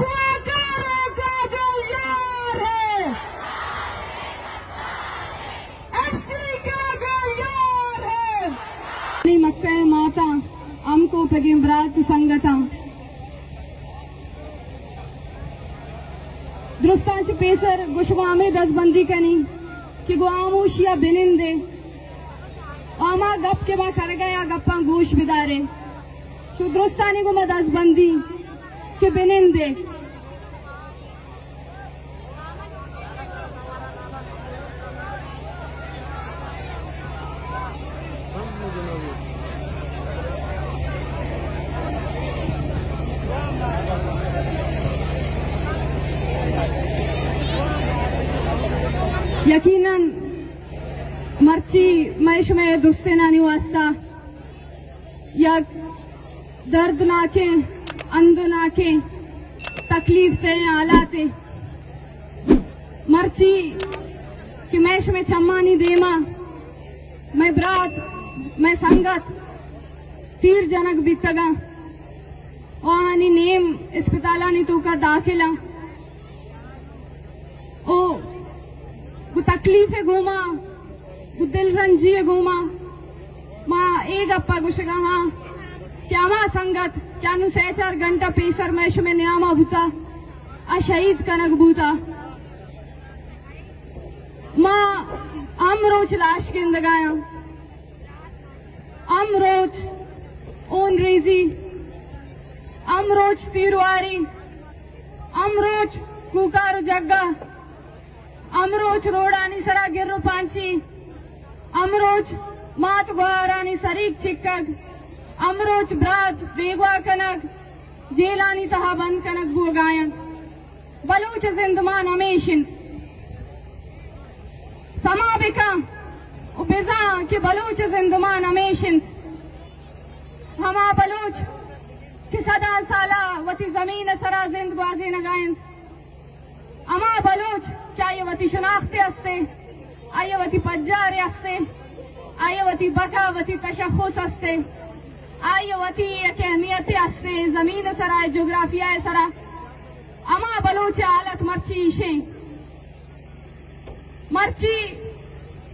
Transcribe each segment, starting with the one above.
کا جو یار ہے، ایف سی کا جو یار ہے۔ نی مکہ ءِ ماتاں، ہم کوپگیں برات ءُ سنگتاں، درستاں چہ پیسر گوں شما ہمے دزبندی کنیں کہ گوں ہاموشی ءَ بنندے، ہما گپ کہ ما کنگ ءَ ایں، آ گپاں گوش بدارے۔ شو درستانی گوں ما دزبندی کہ بنندے۔ یقیناً مرچی مئے شمئے درستینانی واسطہ یک دردناکیں، اندناکیں، تکلیف دہیں حالاتے۔ مرچی کہ مئے شمئے چمانی دیما مئے برات، مئے سنگت تیر جنگ بیتگاں، آہانی نیم اسپتالانی توکا داخلاں۔ او گوں تکلیف ءِ گوما، گوں دل رنجی ءِ گوما ما اے گپ ءَ گوشگ ءَ آں کہ ہما سنگت کہ انوں سئے چار گھنٹہ پیسر مئے شمئے نیاما بوتا، آ شہید کنگ بوتا۔ ما ہم روچ لاش گندگ ءَ آں۔ ہم روچ ہون ریزی، ہم روچ تیرواری، ہم روچ کوکار ءُ جگہ، ہم روچ روڈانی سرا گر ءُ پانچی، ہم روچ مات گوہارانی سریگ چکگ، ہم روچ برات بیگواہ کنگ، جیلانی تہا بند کنگ بوگ ءَ انت۔ بلوچ ءِ زندمان ہمیش انت۔ سما بکن ءُ بزاں کہ بلوچ ءِ زندمان ہمیش انت۔ ہما بلوچ کہ سداں سالا وتی زمین ءِ سرا زند گوازینگ ءَ انت۔ ہما بلوچ کہ آئی ءَ وتی شناختے ہستے، آئی ءَ وتی پجارے ہستے، آئی ءَ وتی بقا، وتی تشخص ہستے، آئی ءَ وتی یک اہمیتے ہستے زمین ءِ سرا، جغرافیہ ءِ سرا۔ ہما بلوچ ءِ حالت مرچی ایشیں۔ مرچی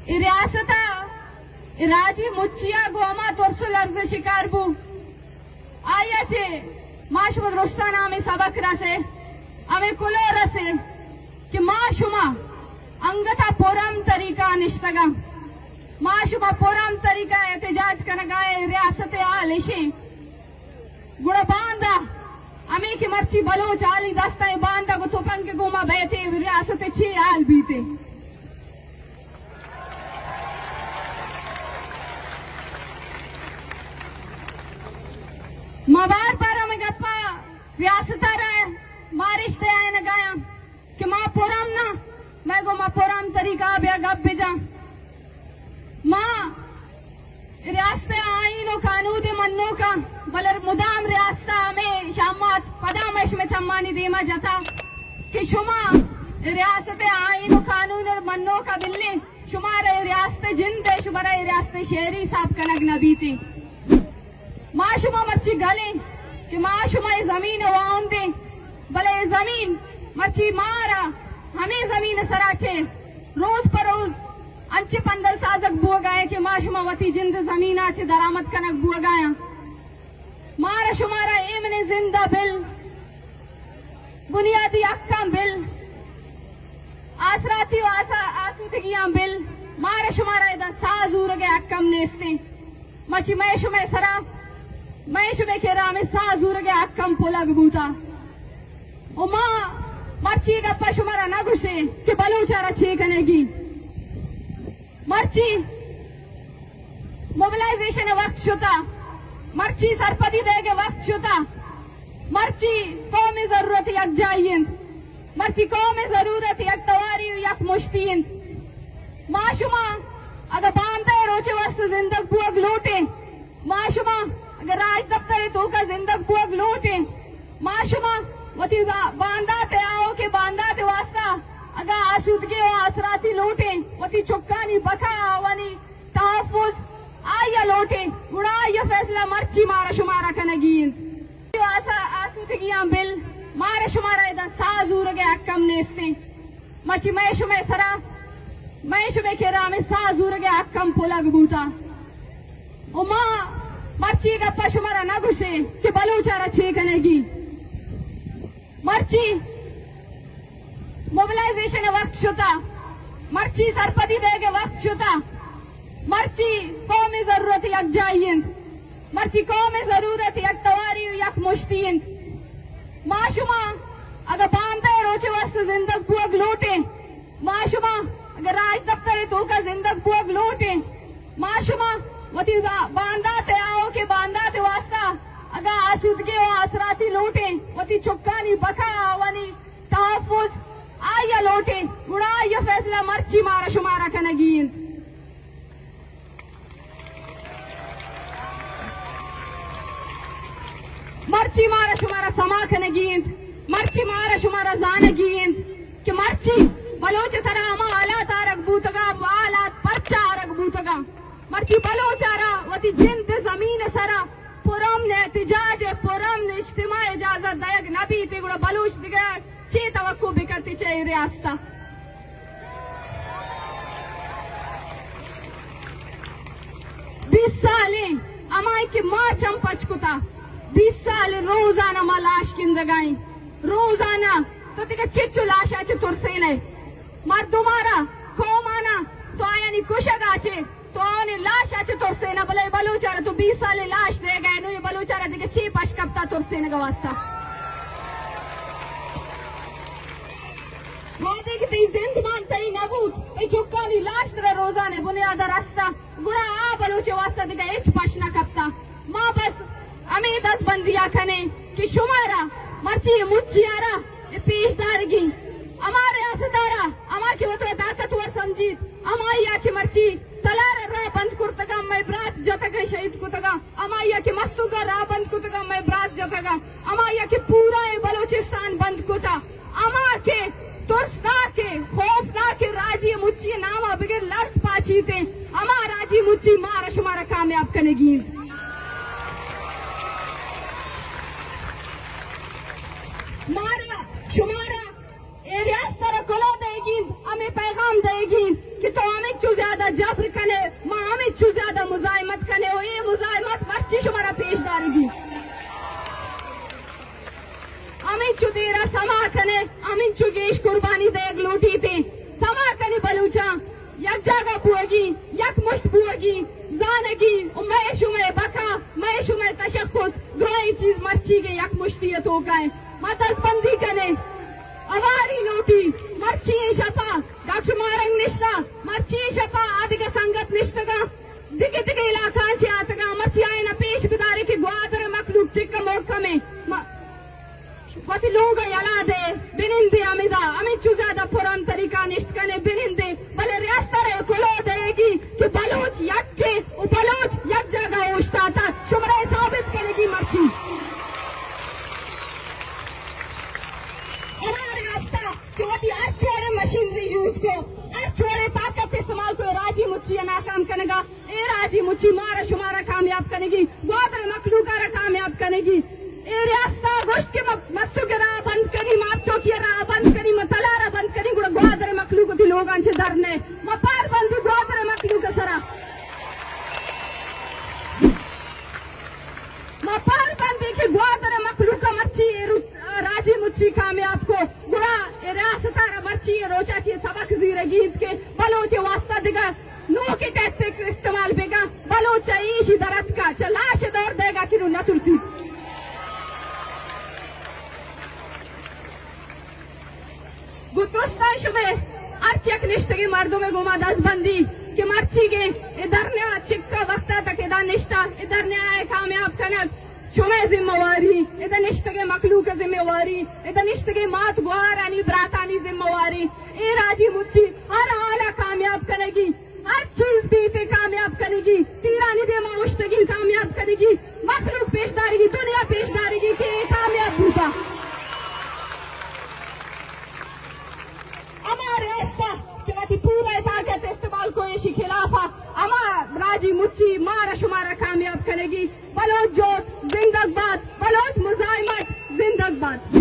اے ریاست ءَ، اے راجی مچی ءَ گوں ہما ترس ءُ لرز ءِ شکار بو۔ آئی ءَ چہ ما شما درستاں ہمے سبق رسے، ہمے کلوہ رسے کہ ما شما انگت ءَ پرامن طریقہ ءَ نشتگاں، ما شما پرامن طریقہ ءَ احتجاج کنگ ءَ ایں۔ ریاست ءِ حال ایشیں۔ گڑا باندا ہمے کہ مرچی بلوچ حالی دست ءَ، باندا گوں تپنگ ءِ گوما بیتے، ریاست ءِ چے حال بیتے؟ ما بار بار ہمے گپا ریاست ءَ را مارشت ءَ آینگ ءَ آں کہ ما پرامن آں، مئے گوما پرامن طریقہ ءَ بیا گپ بجاں۔ ما ریاست ءِ آئین ءُ قانود ءِ منوک آں، بلے مدام ریاست ءَ ہمے شامات پدا مئے شمئے چمانی دیما جتا کہ شما ریاست ءِ آئین ءُ قانود ءِ منوک ءَ بلے شمارا اے ریاست ءِ جند ءِ، شمارا اے ریاست ءِ شہری حساب کنگ نہ بیتیں۔ ما شما مرچی گلیں کہ ما شما اے زمین ءِ واہند ایں، بلے اے زمین مرچی مارا ہمے زمین ءِ سرا چہ روز پہ روز انچیں پندل سازگ بوگ ءَ ایں کہ ما شما وتی جند ءِ زمین ءَ چہ درآمد کنگ بوگ ءَ آں۔ مارا شمارا ایمنیں زند ءَ بل، بنیادی حقاں بل، آسراتی ءُ آسا-، آسودگیاں بل، مارا شمارا ادا ساہ زورگ ءِ حق ہم نیستیں۔ مرچی مئے شمئے سرا، مئے شمئے کرا ہمے ساہ زورگ ءِ حق ہم پلگ بوتا۔ ءُ ما مرچی گپا شمارا نہ گوشیں کہ بلوچ ءَ را چے کنگی۔ مرچی موبلائزیشن ءِ وقت شتا، مرچی سرپدی دئیگ ءِ وقت شتا، مرچی قوم ءِ ضرورت یکجائی انت، مرچی قوم ءِ ضرورت یک تواری ءُ یک مشتی انت۔ ما شما اگاں باندا ءِ روچ ءِ واستہ زندگ بوگ لوٹیں، ما شما اگاں راجدپتر ءِ توکا زندگ بوگ لوٹیں، ما شما وتی با-، باندات ءِ، آؤکیں باندات ءِ واستہ اگاں آسودگی ءُ آسراتی لوٹیں، وتی چکانی بقا، آوانی تحفظ، آئی ءَ لوٹیں، گڑا آئی ءِ فیصلہ مرچی مارا شمارا کنگی انت۔ آسا-، آسودگیاں بل، مارا شمارا ادا ساہ زورگ ءِ حق ہم نیستیں۔ مرچی مئے شمئے سرا، مئے شمئے کرا ہمے ساہ زورگ ءِ حق ہم پلگ بوتا۔ و ما مرچی گپا شمارا نہ گوشیں کہ بلوچ ءَ را چے کنگی۔ مرچی موبلائزیشن ءِ وقت شتا، مرچی سرپدی دیگ ءِ وقت شتا، مرچی قوم ءِ ضرورت یکجائی انت، مرچی قوم ءِ ضرورت یک تواری و یک مشتی انت۔ ما شما اگہ باندا ءِ روچ ءِ واسطہ زندگ بوگ لوٹیں، ما شما اگہ راج دفتر ءِ توکا زندگ بوگ لوٹیں، ما شما وتی با-، باندات ءِ، آؤکیں باندات ءِ واسطہ اگہ آسودگی و آسراتی لوٹیں، وتی چکانی بقا، آوانی تحفظ آئی ءَ لوٹیں، گڑا آئی ءِ فیصلہ مرچی مارا شمارا کنگی انت۔ مرچی مارا شمارا سما کنگی انت، مرچی مارا شمارا زانگی انت کہ مرچی بلوچ ءِ سرا ہما حالات آرگ بوتگا، حالات پرچا آرگ بوتگا۔ مرچی بلوچ ءَ را وتی جند ءِ زمین ءِ سرا پرامن احتجاج ءِ، پرامن اجتماع ءِ اجازت دئیگ نہ بیت، گڑا بلوچ دگہ چے توقع بکنت چہ اے ریاست ءَ؟ بیست سال ایں ہمائی کہ ما چم پچ کتا، بیست سال ایں روزانہ ما لاش گندگائیں، روزانہ۔ تو دگہ چچو لاش ءَ چہ ترسین ئے؟ مردم ءَ را، قوم ءَ را تو آیانی کشگ ءَ چہ، تو آیانی لاش ءَ چہ ترسین ئے، بلے بلوچ ءَ را تو بیست سال لاش دیگ ءَ ئے، نوں اے بلوچ ءَ را دگہ چے پش کپتا ترسینگ ءِ واسطہ؟ وہدے کہ تئی زندمان تئی نہ بوت، تئی چکانی لاش ترا روزانہ بنیاد ءَ رستا، گڑا آ بلوچ ءِ واسطہ دگہ ہچ پش نہ کپتا۔ ما بس ہمے دزبندی ءَ کنیں کہ شمارا مرچی اے مچی ءَ را اے پیش دارگی، ہما ریاست ءَ را، ہما کہ وترا طاقتور سمجھیت، ہمائی ءَ کہ مرچی تلار ءَ راہ بند کرتگاں، مئے برات جتگاں، شہید کتگاں، ہمائی ءَ کہ مستونک ءَ راہ بند کتگاں، مئے برات جتگاں، ہمائی ءَ کہ پورا اے بلوچستان بند کتا، ہما کہ ترسناک ءُ خوفناک ءُ راجی مچی ءِ نام ءَ بگر لرز پاچیت ایں، ہما راجی مچی مارا شمارا کامیاب کنگی انت۔ مارا شمارا اے ریاست ءَ را کلوہ دئیگی انت، ہمے پیغام دئیگی انت کہ تو ہمینچو زیادہ جبر کن ئے، ما ہمینچو زیادہ مزاحمت کن ایں، و اے مزاحمت مرچی شمارا پیش دارگی۔ ہمینچو دیرا سما کن ئے، ہمینچو گیش قربانی دئیگ لوٹیت ایں۔ سما کن ئے بلوچاں، یک جاگہ بوگی، یک مشت بوگی، زانگی، و مئے شمئے بقا، مئے شمئے تشخص، درائیں چیز مرچیگیں یک مشتی ءِ توکا ایں۔ ما دزبندی کن ایں، ہواری لوٹی، مرچی ایں شپا ڈاکٹر ماہرنگ نشتا، مرچی ایں شپا آ دگہ سنگت نشتگاں۔ دگہ دگہ علاقہاں چہ آتگاں، مرچی آیانا پیش بدارے کہ گوادر ءِ مخلوق چکہ محکم ایں۔ ما-، وتی لوگ ءَ یلا دے، بنندے ہمدا، ہمینچو زیادہ پرامن طریقہ نشت کن ئے، بنندے، بلے ریاست ءَ را کلوہ دئیگی کہ بلوچ یک ایں و بلوچ یک جاگہ اوشتاتگ، شمارا اے ثابت کنگی مرچی۔ ہما ریاست ءَ کہ وتی ہرچ وڑیں مشینری یوز کو، ہرچ وڑیں طاقت استعمال کو، راجی مچی ءَ ناکام کنگا۔ اے راجی مچی مارا شمارا کامیاب کنگی، گوادر ءِ مخلوق ءَ را کامیاب کنگی۔ اے ریاست ءَ گوشت کہ ما مستونک ءِ راہ بند کنی، ما آپ چوکی ءِ راہ بند کنی، ما تلار ءَ بند کنی، گڑا گوادر ءِ مخلوق وتی لوگاں چہ در نئے۔ ما پار بندی گوادر ءِ مخلوق ءِ سرا۔ ما پار بندی کہ گوادر ءِ مخلوق ءَ مرچی اے رو-، راجی مچی کامیاب کو، گڑا اے ریاست ءَ را مرچی اے روچا چی سبق زیرگی انت کہ بلوچ ءِ واسطہ دگہ نوکیں ٹیکٹکس استعمال بیگا، بلوچ چہ ایشی در اتکا، چہ لاش ءِ دور دئیگا چہ نوں نہ ترسیت۔ گوں درستاں شمئے ہرچ یک نشتگیں مردم ءِ گوما دزبندی کہ مرچیگیں اے دھرنے ءَ چکا وقت ءَ تک ادا نشتا، اے دھرنے ءَ کامیاب کنگ شمئے ذمہ واری، ادا نشتگیں مخلوق ءِ ذمہ واری، ادا نشتگیں مات گوہارانی براتانی ذمہ واری۔ اے راجی مچی ہر حال ءَ کامیاب کنگی، ہر چیز بیت اے کامیاب کنگی، تیرانی دیما اوشتگیں کامیاب کنگی، مخلوق پیش دارگی، دنیا پیش دارگی کہ اے کامیاب بوتا۔ ہما ریاست ءَ کہ وتی پورا طاقت استعمال کو ایشی خلاف ءَ، ہما راجی مچی مارا شمارا کامیاب کنگی۔ بلوچ جہد زندگ باد، بلوچ مزاحمت زندگ باد۔